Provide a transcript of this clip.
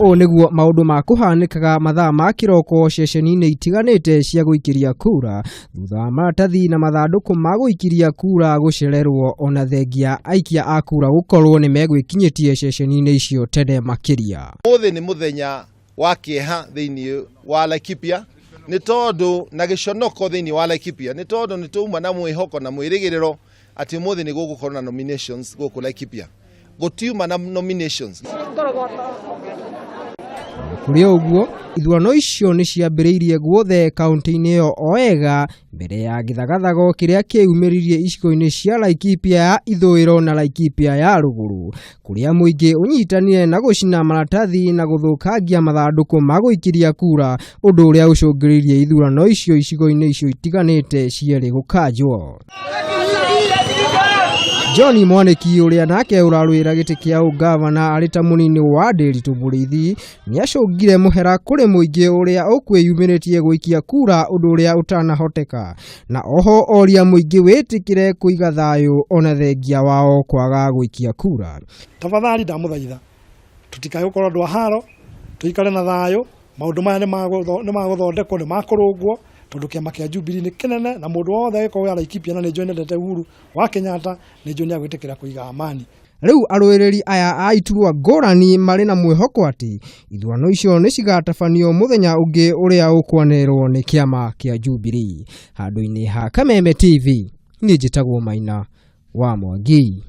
Ũũ nĩguo maũndũ ma kũhanĩkaga mathaa ma kĩroko ceceni-inĩ itiganĩte cia gũikĩria kura thutha wa maratathi na mathandũkũ ma gũikĩria kura gũcererwo ona thengia aikia a kura gũkorwo nĩ megwĩkinyĩtie ceceni-inĩ icio tene makĩria. Ũmũthĩ nĩ mũthenya wa kĩeha thĩinĩ wa Laikipia nĩ tondũ na gĩconoko thĩinĩ wa Laikipia nĩ tondũ nĩ twauma na mwĩhoko na mwĩrĩgĩrĩro atĩ ũmũthĩ nĩ gũgũkorwo na nominations gũkũ Laikipia. Gũtiuma na nominations. Kũrĩ ũguo, ithurano icio nĩ ciambĩrĩirie guothe kaunti-inĩ ĩyo o wega mbere ya gĩthagathago kĩrĩa kĩeyumĩririe icigo-inĩ cia Laikipia ya ithũĩro na Laikipia ya rũgũrũ, kũrĩa mũingĩ ũnyitanire na gũcina maratathi na gũthũkangia mathandũkũ ma gũikĩria kura, ũndũ ũrĩa ũcũngĩrĩirie ithurano icio icigo-inĩ icio itiganĩte cierĩ gũkanjwo. John Mwaniki ũrĩa nake ũrarũĩra gĩtĩ kĩa ũngavana arĩ ta mũnini wa Ndĩritũ Mũrĩithi nĩacũngire mũhera kũrĩ mũingĩ ũrĩa ũkwĩyumĩrĩtie gũikia kura ũndũ ũrĩa ũtanahoteka na oho oria mũingĩ wĩtĩkĩre kũiga thayũ ona thengia wao kwaga gũikia kura. Tafadhali ndamũthaitha tũtikae gũkorwo andũ a haro, tũikare na thayũ. Maũndũ maya nĩ magũthondekwo, nĩ makũrũngwo, tondũ kĩama kĩa Jubilee nĩ kĩnene na mũndũ wothe angĩkorwo wĩ Laikipia na nĩ njũĩ nĩendete Uhuru wa Kenyatta, nĩ njũĩ nĩ agwĩtĩkĩra kũiga amani. Rĩu arũĩrĩri aya a iturwa ngũrani marĩ na mwĩhoko atĩ ithurano icio nĩ cigatabanio mũthenya ũngĩ ũrĩa ũkwanĩrĩrwo nĩ kĩama kĩa Jubilee. Handũ-inĩ ha Kameme TV, niĩ njĩtagwo Maina wa Mwangi.